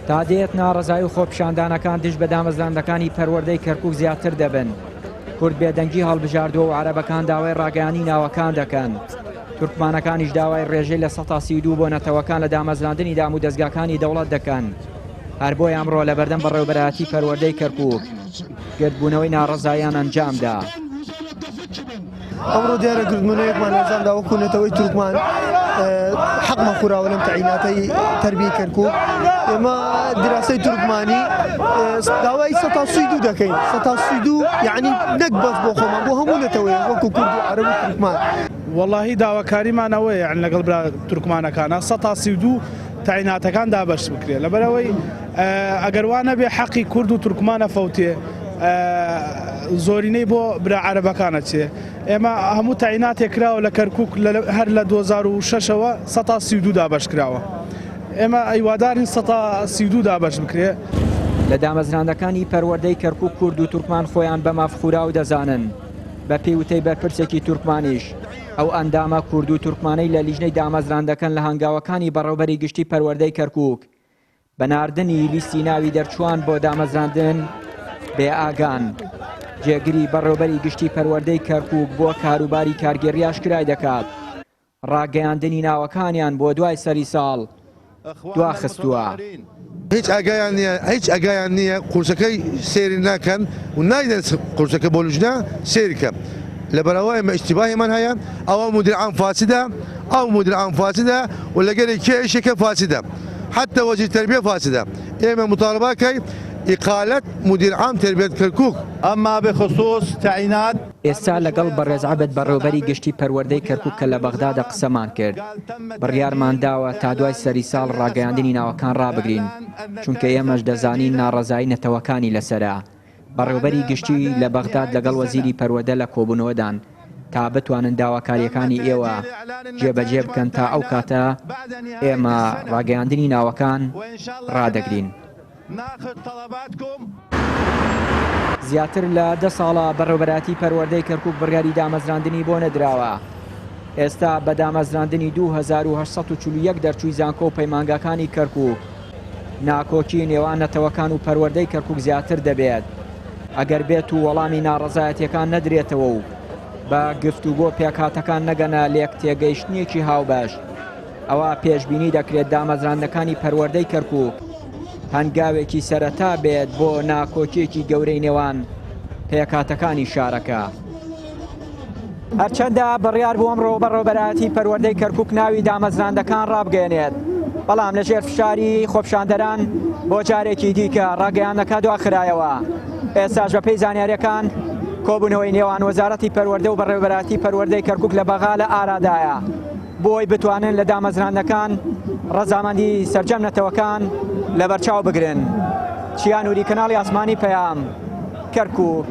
تا دێت ناڕەزایی و خۆپیشاندانەکان دژ بە دامەزراندنەکانی پەروەردەی کەرکوک زیاتر دەبن. کورد بێدەنگی هەڵبژاردووە و عەرەبەکان داوای ڕاگەیاندنی ناوەکان دەکەن. تورکمانەکانیش داوای ڕێژەی 32% بۆ نەتەوەکان لە دامەزراندنی دام و دەزگاکانی دەوڵەت دەکەن. هەر بۆیە ئەمڕۆ لەبەردەم بەڕێوەبەرایەتی پەروەردەی کەرکوک گردبوونەوەی ناڕەزاییان ئەنجامدا. ئەمڕۆ دیارە گردبوونەوەیەکمان ئەنجامدا وەکو نەتەوەی تورکمان حەقمان خوراوە لەم تەعیناتەی تەربیەی کەرکوک ئێمە دراسەی تورکمانی داوای 132 دەکەین 132 یعنی نەک بەس بۆ خۆمان بۆ هەموو نەتەوەیەک وەکو کورد و عەرەب و تورکمان. وەڵاهی داواکاریمان ئەوەیە یعنی لەگەڵ برا تورکمانەکانا 132 تەعیناتەکان دابەش بکرێ لەبەرئەوەی ئەگەر وا نەبێ حەقی کورد و تورکمان ئەفەوتێ زۆرینەی بۆ برا عەرەبەکان ئەچێ ئێمە هەموو تەعیناتێک کراوە لە کەرکک هەر لە 2006ەوە 132 دابەش کراوە ئێمە ئەیوادارین 132 دابەش بکرێ. لە دامەزراندەکانی پەروەردەی کەرکوک کورد و تورکمان خۆیان بە مافخوراو دەزانن، بە پێی وتەی بەرپرسێکی تورکمانیش، ئەو ئەندامە کورد و تورکمانەی لە لیژنەی دامەزراندەکەن لە هەنگاوەکانی بەڕێوبەری گشتی پەروەردەی کەرکوک بە ناردنی لیستی ناوی دەرچووان بۆ دامەزراندن بێ ئاگان. جێگری بەڕێوبەری گشتی پەروەردەی کەرکوک بۆ کاروباری کارگێڕی ئاشکرای دەکات، ڕاگەیاندنی ناوەکانیان بۆ دوای سەری ساڵ دواخستووە. هیچ ئاگایان نییە هیچ ئاگایان نییە قورسەکەی سەیری ناکەن و نایدەن قورسەکە بۆ لوجنە سەیری کە لەبەرئەوە ئێمە ئیشتیباهیمان هەیە ئەوە مدیر عام فاسدە ئەو مدیر عام فاسدە و لەگەری کێ ئیشەکە فاسدە حتى وەزیر تربیە فاسدە ئێمە مطالبە کەی ئیقالەت مدیر عام تربیەت کەرکوک. اما بخصوص تعینات. ئێستا لەگەڵ بەڕێز عەبد بەڕێوبەری گشتی پەروەردەی کەرکوک کە لە بەغدادە قسەمان کرد، بڕیارمان داوە تا دوای سەری ساڵ ڕاگەیاندنی ناوەکان ڕابگرین، چونکە ئێمەش دەزانین ناڕەزایی نەتەوەکانی لەسەرە. بەڕێوبەری گشتی لە بەغداد لەگەڵ وەزیری پەروەردە لە کۆبوونەوەدان تا بتوانن داواکارییەکانی ئێوە جێبەجێ بکەن، تا ئەو کاتە ئێمە ڕاگەیاندنی ناوەکان ڕادەگرین. زیاتر لە دە ساڵە بەڕێوەبەرایەتی پەروەردەی کەرکوک بڕیاری دامەزراندنی بۆ نەدراوە، ئێستا بە دامەزراندنی 2841 دەرچووی زانکۆ و پەیمانگاکانی کەرکوک ناکۆکی نێوان نەتەوەکان و پەروەردەی کەرکوک زیاتر دەبێت ئەگەر بێت و وەڵامی ناڕەزایەتیەکان نەدرێتەوە و بە گفتوگۆ پێکهاتەکان نەگەنە لێکتێگەیشتنێکی هاوبەش. ئەوا پێشبینی دەکرێت دامەزراندنەکانی پەروەردەی کەرکوک هەنگاوێکی سەرەتا بێت بۆ ناکۆکیەکی گەورەی نێوان پێکهاتەکانی شارەکە. هەرچەندە بڕیار بوو ئەمڕۆ بەڕێوەبەرایەتی پەروەردەی کەرکوک ناوی دامەزراندەکان ڕابگەیەنێت، بەڵام لەژێر فشاری خۆپیشاندەران بۆ جارێکی دیکە ڕاگەیاندنەکە دواخرایەوە. ئێستاش بەپێی زانیارییەکان کۆبوونەوەی نێوان وەزارەتی پەروەردە و بەڕێوەبەرایەتی پەروەردەی کەرکوک لە بەغا لە ئارادایە. بۆی بتوانن لە دامەزراندنەکان ڕەزامەندی سەرجەم نەتەوەکان لەبەرچاو بگرن. چیا نوری کەناڵی ئاسمانی پەیام، کەرکوک.